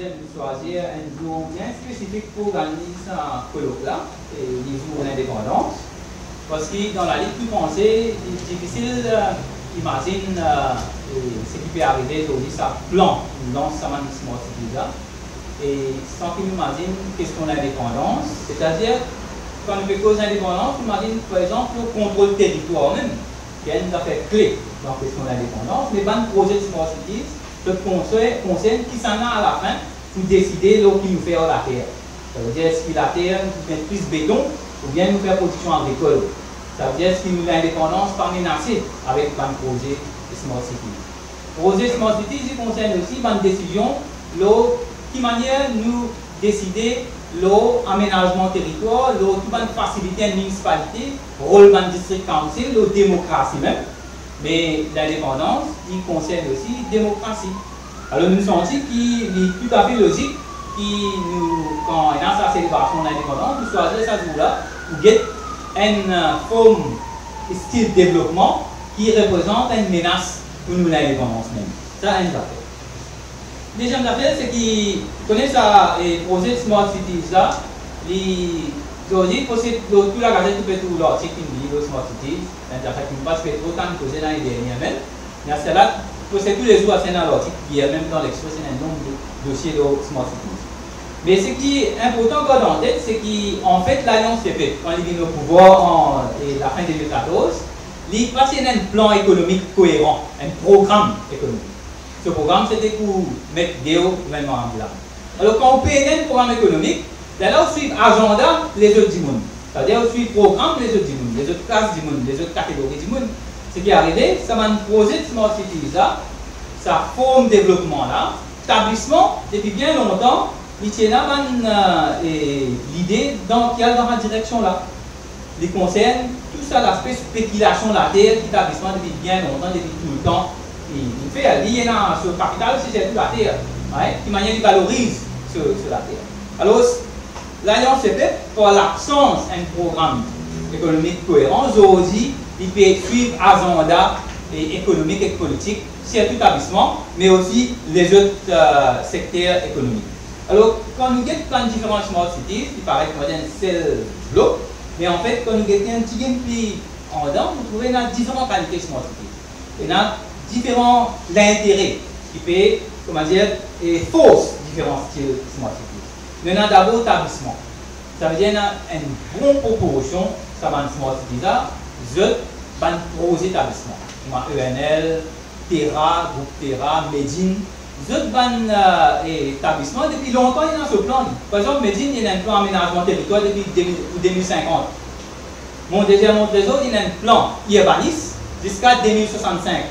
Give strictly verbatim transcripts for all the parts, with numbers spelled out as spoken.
Nou swazir enn zour bien spesifik pou organiz sa kolok la, e li zour lindepandans. Parski dan lalit nou panse, li difisil, eh, imazinn, eh, e seki pe arive zordi, sa plan pou lans sa bann smart cities la, e san ki nou imazinn kestion lindepandans, setadir kan nou pe koz lindepandans, nou imazinn par exanp lor kontrol teritwar mem, ki enn zafer kle dan kestion lindepandans, me bann proze smart cities, zot konse-, konsern kisannla alafin pou deside lor ki nou fer ar later. Savedir eski later nou met plis beton oubien nou fer prodiksion agrikol. Savedir eski nou lindepandans pa menase avek bann proze smart city. Proze smart city, li konsern osi bann desizion lor ki manier nou deside lor amenazman teritwar, lor tou bann fasilite enn minisipalite, rol bann district council, lor demokrasi mem. Me lindepandans, li konsern osi demokrasi. Alor, nou santi ki li toutafe lozik ki nou, kan ena sa selebrasion lindepandans, nou swazir sa zour la pou get enn, eh, form stil devlopman ki reprezant enn menas pou nou lindepandans mem. Sa enn zafer. Deziem zafer, se ki, kone sa, e, proze smart cities la, li, zordi, parski lor tou lagazet nou pe trouv lartik ki li lor smart cities, enn zafer ki nou pa ti pe tro tann koze lane dernie mem. Me aster la, presek toulezour, aster ena lartik, yer mem dan L'Express ena enn nonb do-, dosie lor smart cities. Me seki inportan gard an tet, se ki, anfet, Lalians Lepep, kan li vinn o pouvwar an, e, lafin de mil katorz, li pa ti ena enn plan ekonomik koeran, enn program ekonomik. So program, sete pou met deo gouvernman Abraham. Alor, kan ou pena enn program ekonomik, lerla ou swiv azanda lezot dimoun. Savedir ou swiv program lezot dimoun, lezot klas dimoun, lezot kategori dimoun. Seki arive, sa bann proze smart cities la, sa form devlopman la, tablisman, depi bien lontan, li ti ena bann, eh, e, lide dan, ki al dan sa direksion la. Li konsern tou sa laspe spekilasion later ki tablisman depi bien lontan, depi toultan. Li, li fer, li ena so kapital, se sirtou later, right? Ki manier li valoriz so, so later. Alor, Lalians Lepep, par labsans enn program ekonomik koeran, zordi, li pe swiv azanda, e, ekonomik ek politik, sirtou tablisman, me osi lezot, eh, sekter ekonomik. Alor, kan nou get bann diferan smart cities, li paret kouma enn sel blok, me anfet, kan nou get enn tigit pli andan, nou trouve ena diferan kalite smart cities. Ena diferan lintere ki pe, kouma dir, e, fors diferan stil smart cities. Nou ena dabor tablisman. Savedir ena enn bon proporsion sa bann smart cities la, zot bann proze tablisman, kouma E N L, Terra, group Terra, Medin, zot bann, eh, etablisman depi lontan ena so plan. Par exanp, Medin, li ena enn plan amenazman teritwar depi de mil, pou de mil sinkant. Mont Desert, Mont Trésor, li ena enn plan irbanis ziska de mil swasann-sink.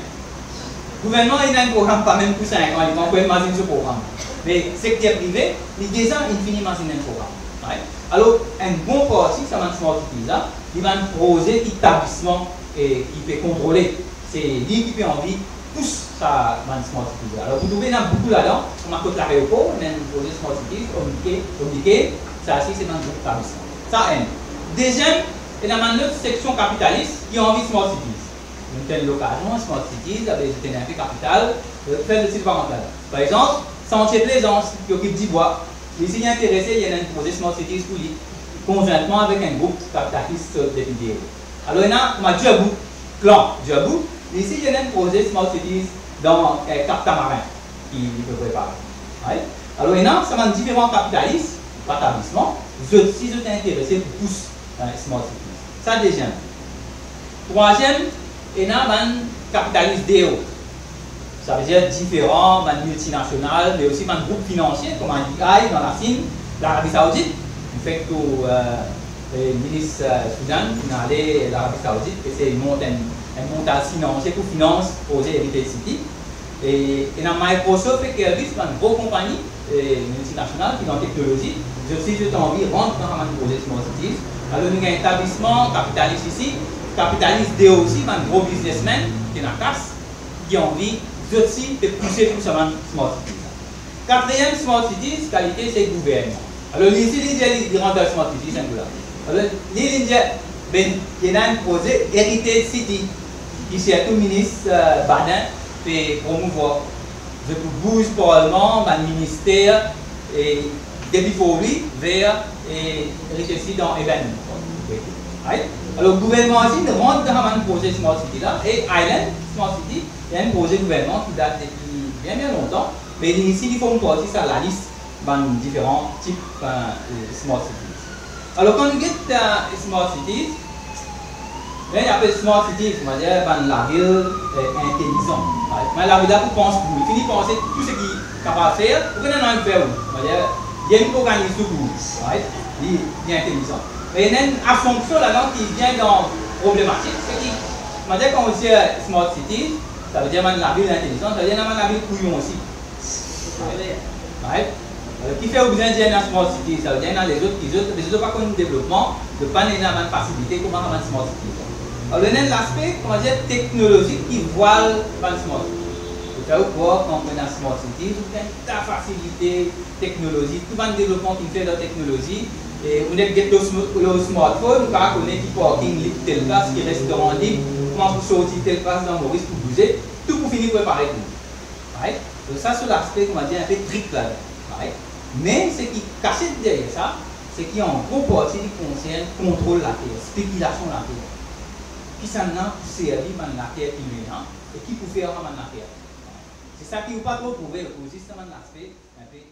Gouvernman, li ena enn program pa mem pou sink an, li pa ankor imazinn so program. Me sekter prive, li deza inn fini imazinn enn program. Right? Alor, enn bon parti sa bann smart cities la, li bann proze ki etablisman, eh, ki pe kontrole. Se li ki pe anvi pous sa bann smart cities la. Alor, pou trouve, ena boukou ladan, kouma kot laeropor, ena enn proze smart cities, Omnicare, Omnicare, sa osi se bann group etablisman. Sa enn. Deziem, ena bann lot seksion kapitalis ki anvi smart cities. Nou ti ena lokazion, smart cities, abe, zot ena enpe kapital, zot fer zot ti pa rant ladan. Par exanp, Santie Plezans, ki okip dibwa, li si li interese, li ena enn proze smart cities pou li, konzwintman avek enn group kapitalis, eh, depi Deo. Alor, ena kouma Durbout, plan Durbout, li si li ena enn proze smart cities dan, eh, Kap Tamarin ki li pe prepare. Right? Alor, ena sa bann diferan kapitalis, pa etablisman, zot si zot interese pou pous, eh, smart cities. Sa deziem. Trwaziem, ena bann kapitalis deo. Savedir diferan bann miltinasional, me osi bann group finansie, kouma U I dan Lasinn, Larabi Saoudit. Nou fek tou, eh, eh, minis, eh, Soudan, finn ale Larabi Saoudit, esey mont enn, enn montaz finansie pou finans proze Heritage City. E ena Microsoft ek Airbus, bann gro konpagni, eh, miltinasional ki dan teknolozi, zot osi zot anvi rant dan sa bann proze smart cities. Alor, nou gagn etablisman kapitalis isi, kapitalis deo osi, bann gro biznesmenn ki ena kas, ki anvi zot osi pe pouse pou sa bann smart cities. Katriem smart cities kalite, se gouvernman. Alor, li isi, li dir li, li rant dan smart cities, enn kou la. Alor, li, li dir, be, ena enn proze Heritage City, ki sirtou minis, eh, Baden pe promouvwar. Zot pou bouz parlman, bann minister, e depi Port Louis ver, e ret isi dan Ebenn. Right? Alor, gouvernman isi rant dan bann proze Smart City la, e Island Smart City, li enn proze gouvernman ki dat depi bien, bien lontan, me li isi li form parti sa lalis bann diferan tip, eh, Smart Cities. Alor, kan nou get, eh, Smart Cities, ler nou apel Smart Cities, nou dir bann lavil, eh, intelizan. Right? Bann lavil la pou pans pou ou. Fini panse tou seki kapav fer, ou kone ena enn fer ou. Nou dir, li organiz tou pou ou. Right? Li, li intelizan. Me ena enn asompsion ladan ki vinn dan problematik, seki, nou dir kan ou dir Smart Cities, savedir bann lavil intelizan, savedir ena bann lavil kouyon osi. Right? Alor, kifer ou bizin dir ena Smart City? Savedir ena lezot ki zot, lezot pa konn devlopman, zot pa ena bann fasilite kouma bann Smart City. Alor, ena enn laspe, kouma dir, teknolozik ki vwal bann Smart City. Pou fer ou krwar kan ou ena Smart City, ou gagn ta fasilite teknolozi, tou bann devlopman ki fer dan teknolozi, e ou nek get lor sm-, lor smartphone, ou kapav kone ki parking lib tel plas, ki restoran lib, kouma pou sorti tel plas dan Moris pou bouze, tou pou fini prepare pou ou. Right? Donk sa, se laspe, kouma dir, enpe trik ladan. Right? Me seki kasiet deryer sa, seki an gro parti li konsern kontrol later, spekilasion later. Kisannla pou servi bann later ki nou ena, e ki pou fer ar bann later. Se sa ki ou pa tro trouve, ou zis sa bann laspe, enpe